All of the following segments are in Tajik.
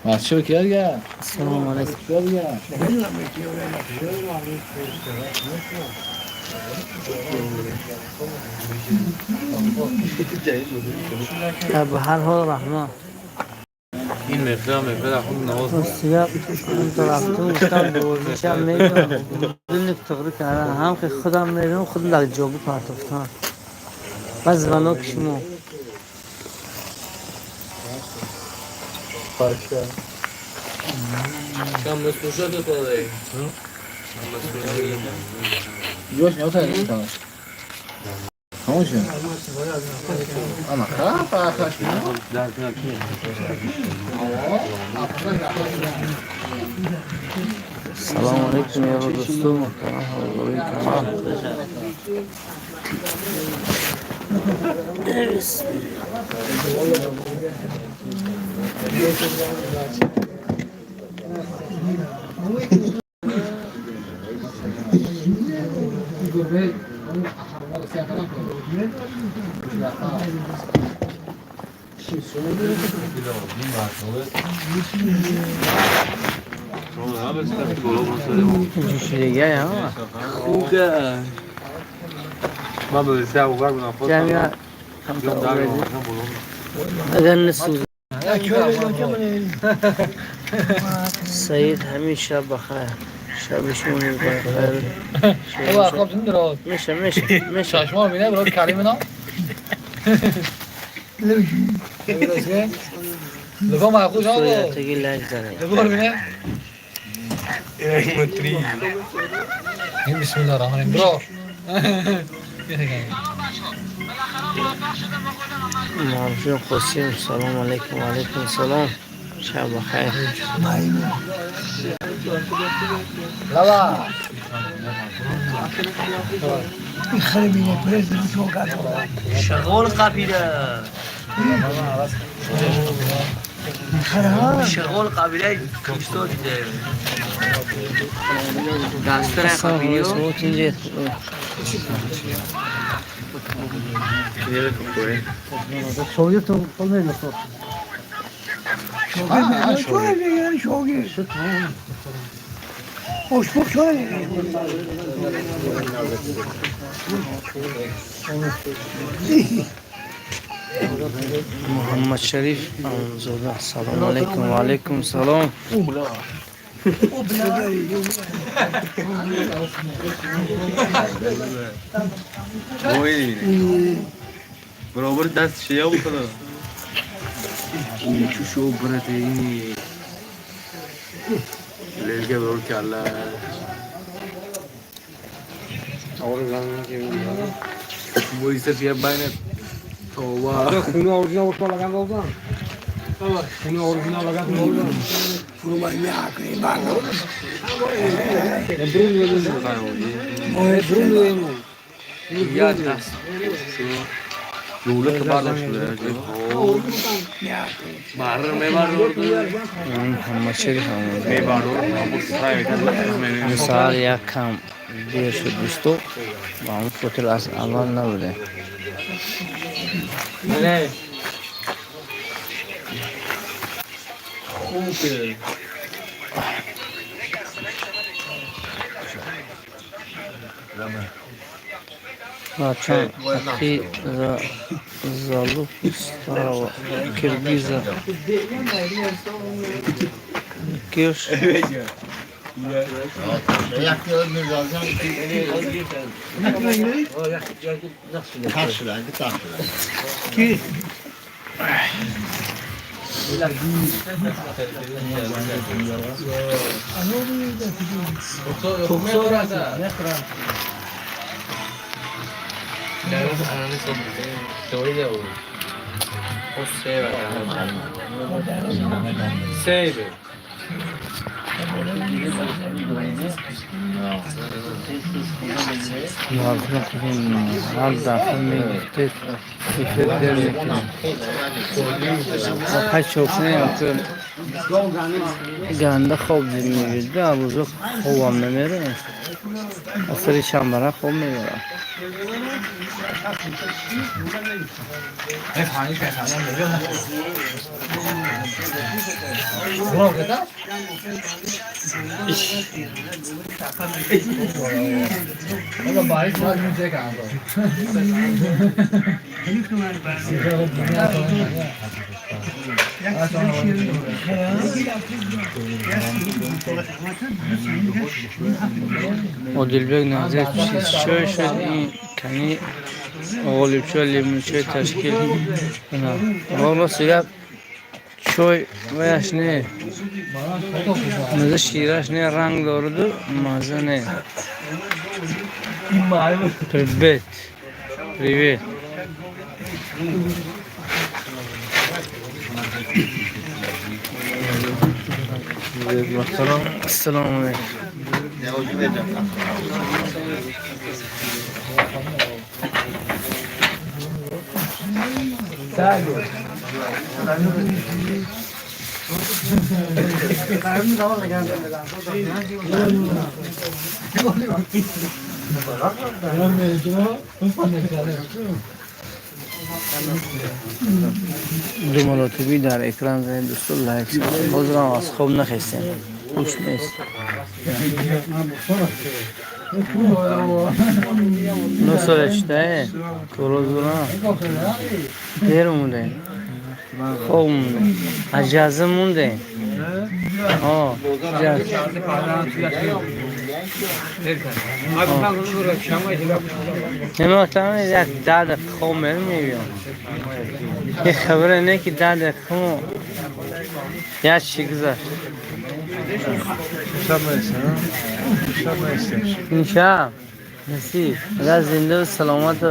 Салом алейкум. Ба ҳар ҳол, раҳмат. Ин меҳфил меҳфил хуб навоз. Ростига, рафтум, гуфтам, 12 шаб мебинам, будильник туғри кардам, ҳам ки худам мебинам, худам дар ҷобу партофтам. Баъд звонок шумо. Там слушате тоа. Салому алейкум, ёро, дӯсту муҳтарам, ҳаводорои канал. Ҷӯшидагиа. Ман ба се اوغار بودم خود. Ҷамъия камтар овезӣ, агар насӯз. Саид, ҳамин шаб бахайр, шаби шумо низ бахайр. Меша, меша, меша. چشما میبینه برای کریم اینا. لگا معقول آقا. Суятаги лайк занед. لگا میبینه. این بسم الله الرحمن الرحیم برو. Маъруфҷон Қосим, салому алейкум. Ваалейкум салом, шаб бахайр. لبا. شغال قبیله، شغال قبیله کشتا دیده دستر قبیله. Муҳаммад Шариф Амонзода, салому алейкум. Ваалейкум салом. برابر دست شیا بکنه. چو شو برته اینی لرگه برور کلا. وایسه یه بین توبه. خونه اورجینال باشه لگن دادن. خونه اورجینال لگن دادن. یا دست لوله که برداشت شده بر میبر. Муҳаммад Шариф Амонзода, саҳар як кам дер шуд, дӯсто, ба ҳамон хотир аз аввал набудем. نه، خوبه. Бача, ахи, за залупу старого киргиза. Кирш. سیبه. Ҳар дафъа мегуфтед, эфир дер мекунам. Ҳай, чокунем, ганда хоб мебид, рӯзо хобам намерам, асари шанбара хоб мебарам. Одилбек Назир чой шуд ин кани ғолибчой лимончой ташкил кунад. Рости гап чой ваяш не, маза шираш не, ранг дораду маза не. Привет, привет. Ассалому алайкум. Ду маротиби дар экран занед дӯсто, лайк. Ҳозирам аз хоб нахестем, ҳуш нест. Ну соля читае? Турозура. Дер мондаем. Хоб мондаем. Аз ҷазм мондаем. О, ҷазм. Намефаҳмам, як 10 дақиқа хоб мерам, мебиём. Як хабаре не ки 10 дақиқа як чӣ гузашт. Ин шаб насиб, агар зинда саломату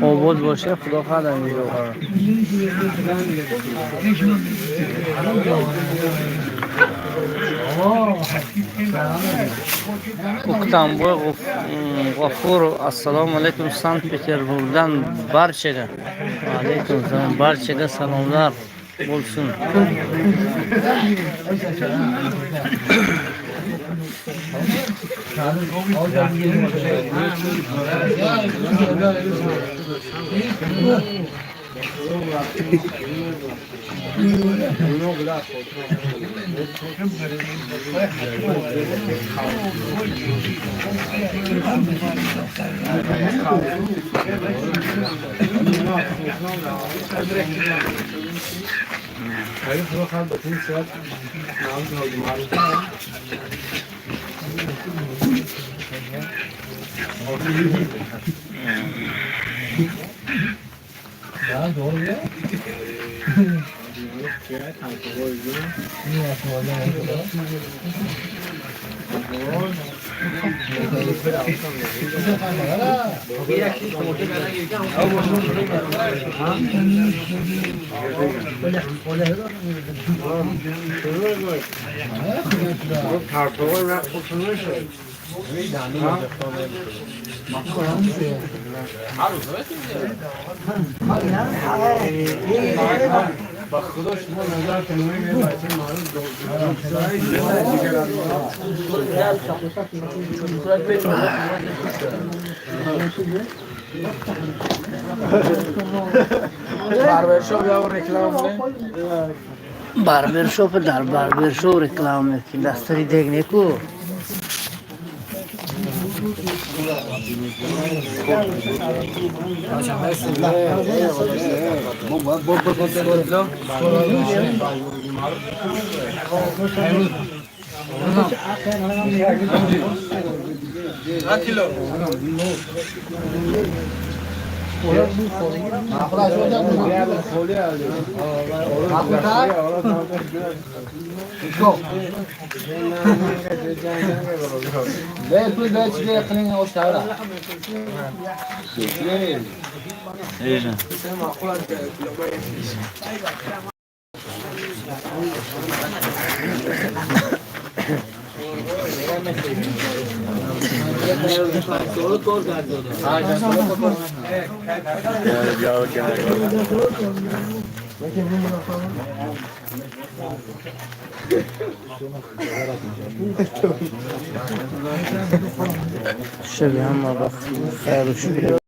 обод боше, худо хоҳад инҷо. Уктамбой Ғафуров, ассалому алайкум, Санкт Петербургдан барчага. Алайкум салом, барчага саломлар bo'lsin. Барбершоп дар барбершоп реклама мекунӣ, дастари дег неку. Шаби ҳама вақт хайру шукр.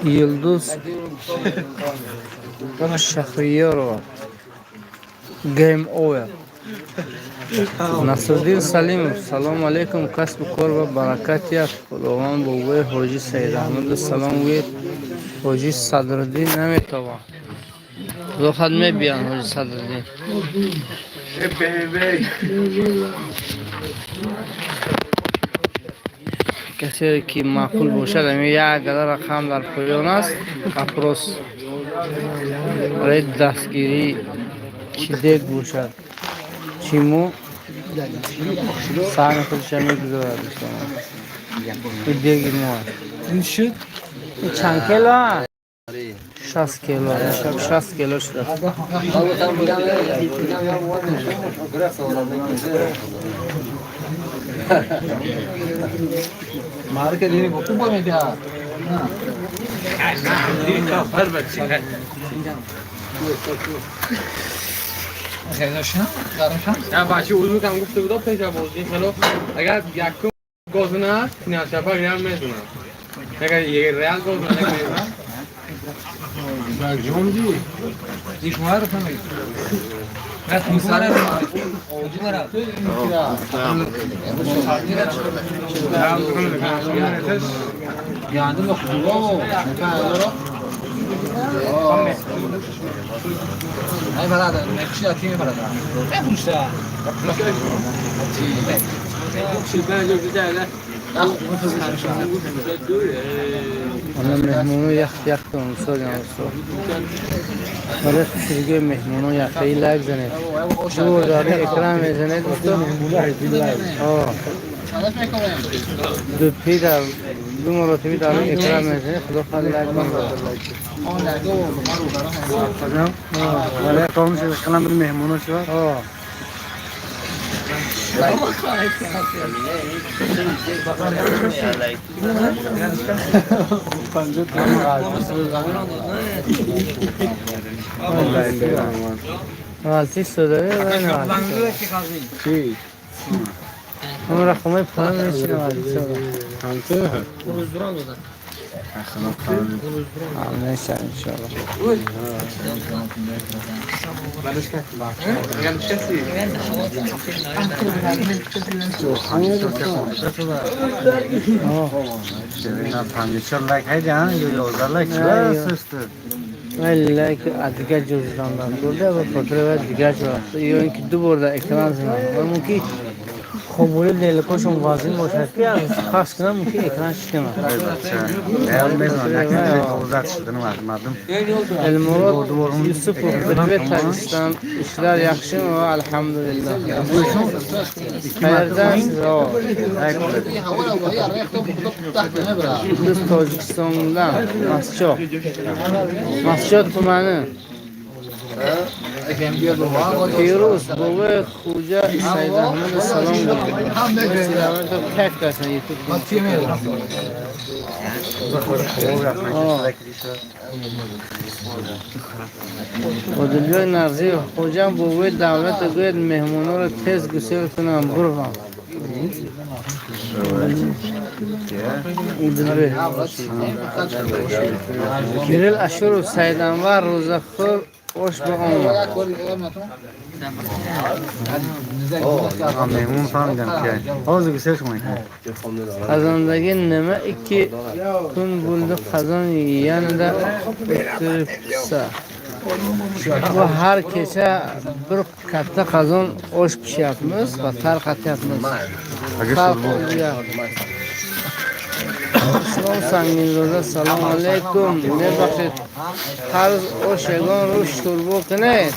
Юлдуз Шахриёрова. Game over. Насриддин Салимов. Салом алейкум. Касбу кор ва баракат яфт. Худованд бобои Ҳоҷи Саидаҳмаду салом гӯед. Ҳоҷи Садриддин наметавон. Худо хад мебиян Ҳоҷи Садриддин. Касе ки маъқул бошад, ами як гала рақам дар поён аст. Опрос барои дастгирӣ чӣ дег бошад, чӣ мо саҳми худша мегузорад, дӯстон. Ин деги мо аст. Ин чанд кило аст? 60 кило. 60 кило шудааст. نه بچه علوم هم گفته بودم پیش بازی خلاف اگر یکم گاز نه نه شفا رئال میزنه اگر یه رئال گاز نه میزنه. Ана меҳмоно яхт яхтон устод устод. Барои хушрӯгии меҳмоно яхтаи лайк занед. Ду дар экран мезанед устод. Ду пи дар ду маротиба дар экран мезанед, худо хоҳад лайк мезанад. Барои қавм шуд, қалам меҳмоно шуд. غلطی صدایی چی؟ اون رقمای پایین میشینه غلطی صدا. همسه؟ Меша, иншоалло. Лайк дигар ҷо зидан бурда ва хотира дигар ҷо рафта ё ин ки ду бор дар экран зидан ва мумкин хобули лелакошон вазин бошад, ки хас кунам, мумкин экран шиканад. Элмурод Юсупов, привет, Таджикистан, ishlar yaxshimi? Va alhamdulillah. Qayerdansiz? Biz Tojikistondan, Mastchoh. Mastchoh tumani. Фирӯз бобои Хуҷа Саидахмад, салом. Кайф кардам ютуб. Одилҷон Нарзиев, Хуҷам бобои давлата гӯяд, меҳмонҳоро тез гусел кунам, бурвам. Кирилл Ашуров, Саиданвар, рӯзахӯр ош ба омад. Меҳмон фаҳмидам ки ҳозир гусел шумо. Qozondagi nima, 2 kun bo'ldi, qozon yanada o'tiribsa. Bu har kecha bir katta qozon osh pishyapmiz va tarqatyapmiz. Xalq Islom Sanginzoda, salom alaykum. Мебахшед, қарз ош ягон рӯз шӯрбо кунед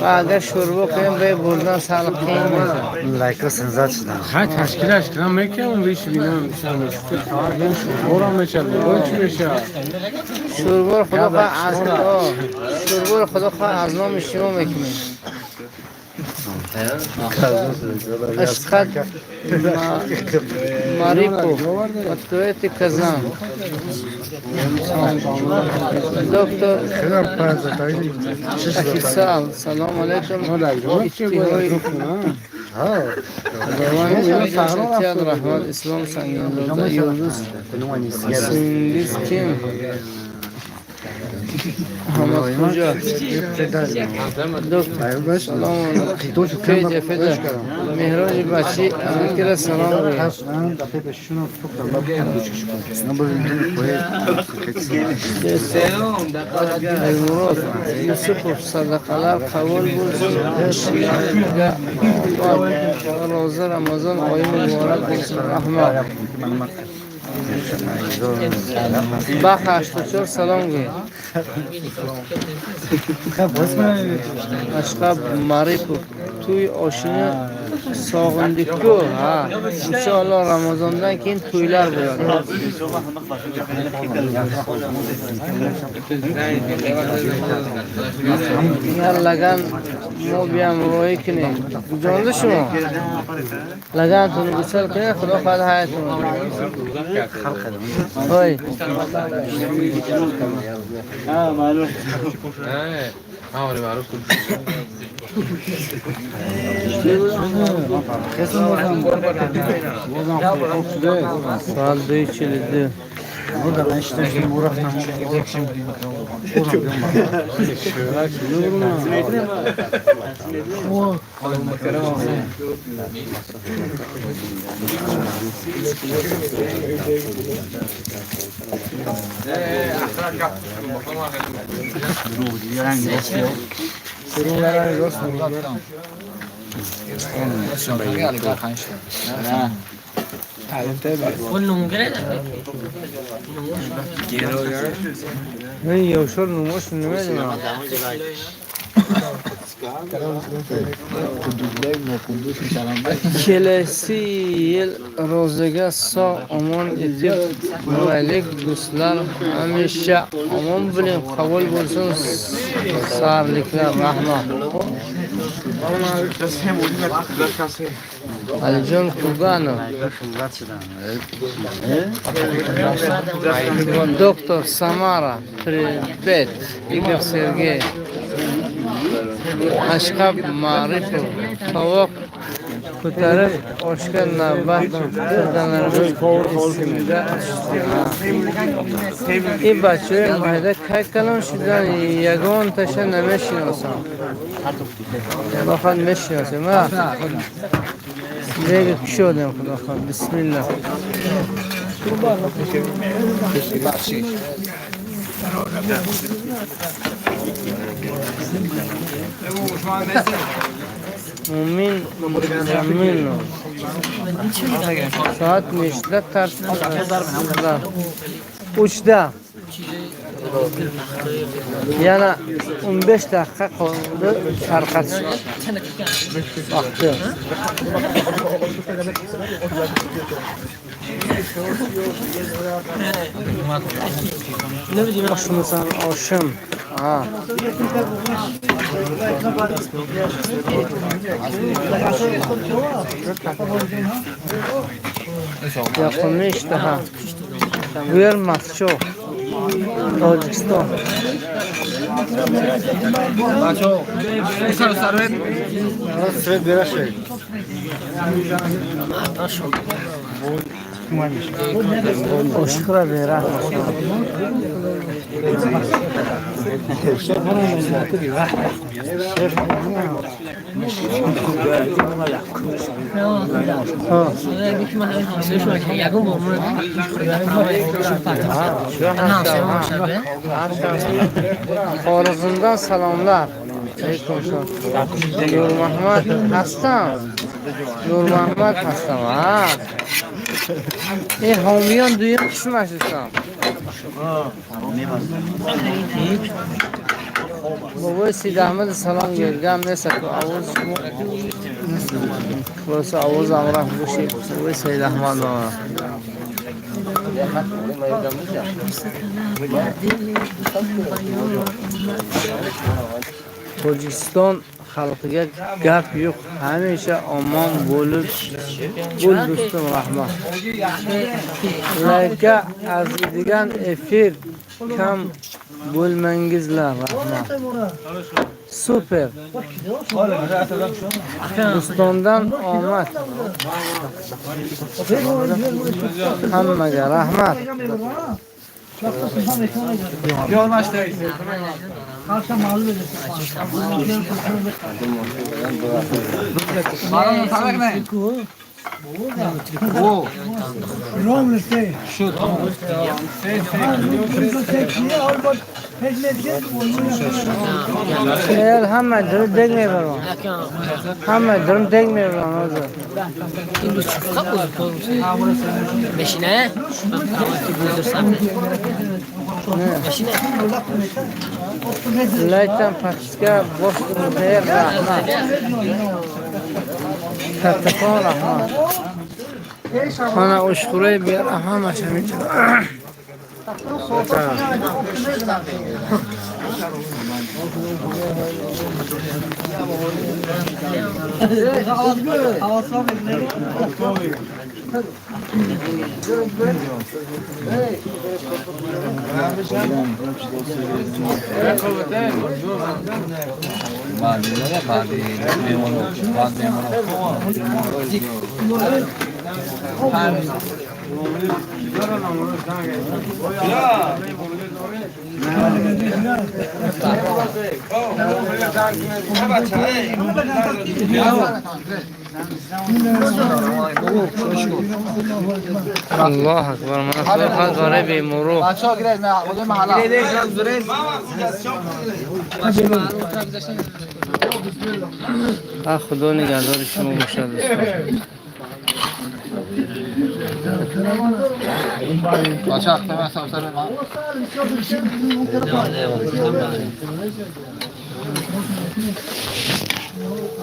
ва агар шӯрбо кунем, бе бурдан сал қиин мешавад. Лайка сензат шудам. Ха, ташкилаш кунам, мекунам, виш бинам, шӯрборам мешавад, чӣ мешавад? Шӯрборо худо хоҳ аз шӯрборо худо хоҳ аз номи шумо мекунем. Ашқат Марипов, Ответы Казан. Доктор Официал, салом алейкум. Раҳмат, Ислом Сангинзода, Юлдуз Сингиз ким? Ҳамадхуҷа. Доктор, салом. Феҷа, Феҷа. Меҳроҷи бачи, амакира салом гӯед. Элмурод Юсупов, садақалар қабул bo'lsin. Ishlarga omad. Ro'za Ramazon oyi muborak bo'lsin. Rahmat. Бах 84, салом гӯед. Ашқаб Марипов, to'y oshini sog'indik-ku. Ha, inshaalloh Ramazondan keyin to'ylar bo'ladi. Lagan мо биям роҳӣ кунем. Ҷонда шумо? Лагантонро гусал кунед, худо хоҳад ҳаятон. Ой. Соат 2:42. Ёшор нумош намедонам. Келаси yil ro'zaga sog' omon etib boraylik, do'stlar, hamisha omon bo'ling, qabul bo'lsin saharliklar, rahmat. Alijon Kurganov, доктор Самара, привет, Игорь Сергей, Ашқаб Маърифов, tovoq Ko'tarib oshga navbat turganlarimiz esimga tushdi. Ин бачаҳои майда кай калон шудан, ягонташа намешиносам. Худохоҳад, мешиносем. Дега кушодем, худохоҳад. Бисмилла. Мумин Заминов. Soat nechida tartiblar? 3da. Yana 15 daqiqa qoldi tarqatish vaqti. Oshmisan, oshim. Ha. Yoqimli ishtaha. Bu yer Mascho. Tojikiston. Свет бераши. Ошиқра бераҳм. Xorazmdan salomlar. Nurmuhammad ҳастам. Нурмуҳаммад ҳастам. Ин ҳомиён дуюм қисмаш дӯстон. Бобои Сидаҳмад салом гап нест, овоз шумо хулоса овоз ҳамроҳ бошед. Бобои Саидаҳмад ба ман. Tojikiston xalqiga gap yo'q, hamisha omon bo'lib bo'l do'stim, rahmat. Ularga arziydigan efir kam bo'lmangizlar, rahmat. Super. Bo'stondan omad. Hammaga rahmat. Eğer hamma durum degmeyverman. Hamma durum degmeyverman hozir. Mashina? Laytan Pakiska bosh rahmat. Kattakon rahmat. Mana Ushquray beraham hashamincha. Alloh akbar. Mana faqat g'arib bemuru. Xudo nigahdori шумо бошад, дӯстон.